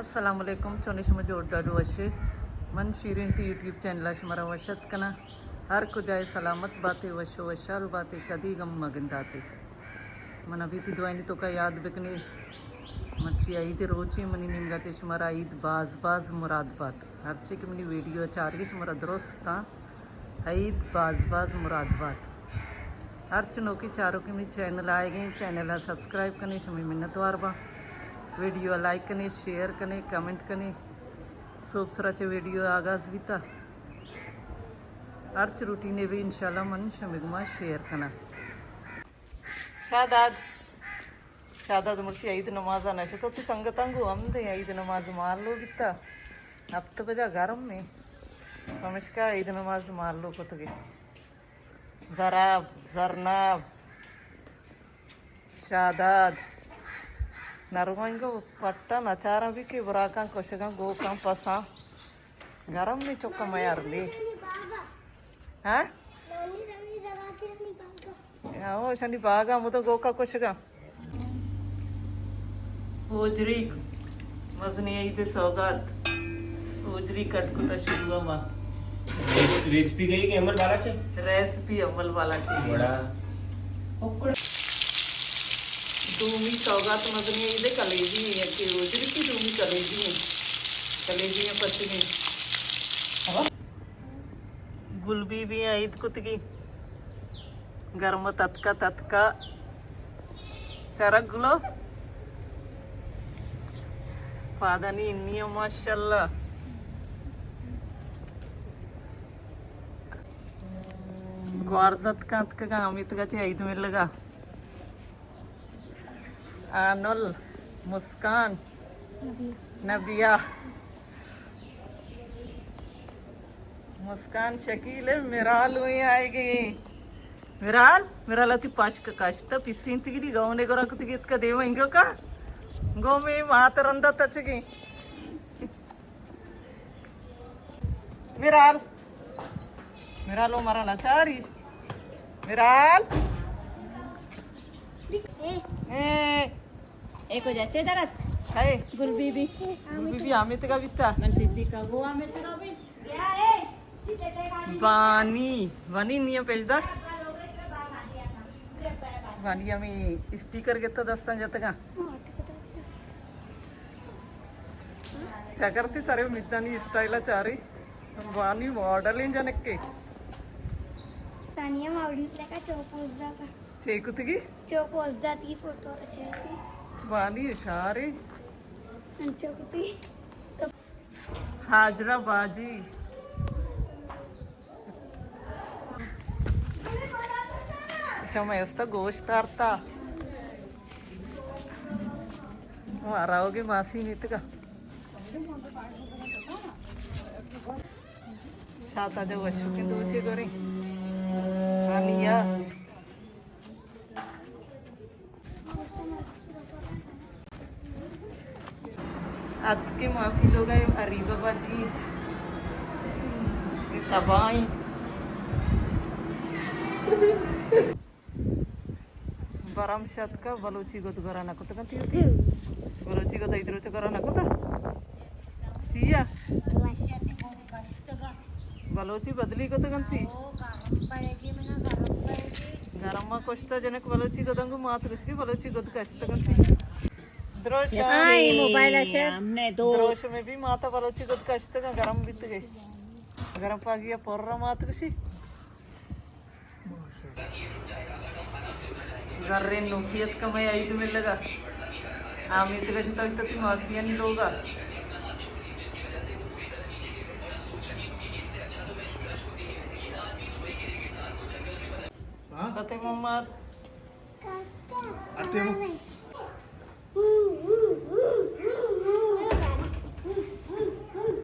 السلام علیکم، چونیں شما؟ جوڑ ڈاڈو وشے؟ من شیرین تی یوٹیوب چینل ءَ شمارا وش اتک کناں۔ ہر کجا ئے سلامت باتے، وش و وشحال باتے، کدی غم مگنداتے۔ من ابھی تی دعائنی توکا یاد بکنے۔ مرچی عید روچے، منی نیمگا چہ شمارا عید باز باز مراد بات۔ ہرچے کہ منی ویڈیو چارگی شمارا درستاں عید باز باز مراد بات۔ ہرچ نوکی چاروکی منی چینل آئیگیں، چینل ءَ سبسکرائب کنے، شمئے منتوار باں۔ ویڈیو ءَ لائک کنے، شیئر کنے، کمنٹ کنے۔ سوب سرا چہ ویڈیو آغاز بیتا۔ ہرچ روٹینے بھی انشاءاللہ من شمئے گما شیئر کناں۔ شاداد، شاداد مرچی عید نماز ءَ نشتو، تی سنگتاں گوں ہم دے عید نماز مالو بیتا۔ ہپت بجا گرم میں، پمشکا عید نماز مالو کتگے۔ زراب، زرناب، شاداد، نروانگو پٹا نچاراں بھی کہ براکاں کشگاں گوکاں پساں۔ گرم میں چکا میار لے۔ ہاں؟ او شنی باغا مدو گوکا کشگا۔ ہوجری مزنی عید سوگات۔ ہوجری کٹ کتا شروع ما۔ ریسپی گئی کہ عمل بالا چے؟ ریسپی عمل بالا چے۔ بڑا۔ دومی سوگات مزنی عید کلیجی ہے کہ ہوجری کی دومی کلیجی ہے۔ کلیجی ہے پچنی۔ گل بی بی عید کتگی۔ گرم تتکا تتکا۔ چرک گلو۔ پادانی انی ماشاءاللہ۔ گوارزت کانت کگا امیتگا چہ عید ملگا۔ آنل، مسکان، نبیہ۔ مسکان، شکیل، مرال ہوئی آئے گی۔ مرال، مرال تی پاشک کاشتا پیسینتگی گونے گورا کتگی اتکا دیما انگو کا۔ گو میں مات رندا تچگی۔ مرال۔ مرال، او مرا نچاری۔ مرال۔ اے۔ اے۔ اے کجا چے درت؟ اے۔ گل بی بی۔ گل بی بی آمیتگا بیتا۔ من صدیقہ گو آمیتگا بی۔ بانی، بانی نیا پیش دار۔ بانی ہمیں اسٹیکر گتا دستان جتگا۔ چکرتی سرے میدانی اسٹائل چاری۔ بانی ماڈل ہیں جنک کے۔ تانیہ ماڈل لگا چوپوز دا۔ چے کتگی؟ چوپوز دا تی فوٹو اچھے تی۔ بانی اشارے۔ انچو کتی۔ حاجرہ باجی۔ شما استا گوشت آرتا۔ مارا ہوگی ماسی میتگا۔ شاتا جو وشوکیں دوچے گوریں۔ آنیا۔ اتکے ماسی لوگ ءَ اریبہ باجی، اے سبائیں۔ برم شتکا بلوچی گد گورا نہ کتگ انت، تیوتی بلوچی گد ایدروچ گورا نہ کتگ۔ چیا؟ بلوچی بدلی کتگ انتی۔ گرم ءَ کشتہ جنک بلوچی گداں گوں مات گوشگی بلوچی گد کشتگ انتی۔ دروش آئی موبائل اچ۔ دروش میں بھی ماتا بلوچی گد کشتگ گرم بیتگے۔ گرم پاگی پر مات گوشی۔ زرین نوکی اتکا مئے عید ملگا۔ آمیتگا شتا بیتا تی ماسیانی لوگا۔ ہاں؟ فتح محمد۔ اٹے ہو۔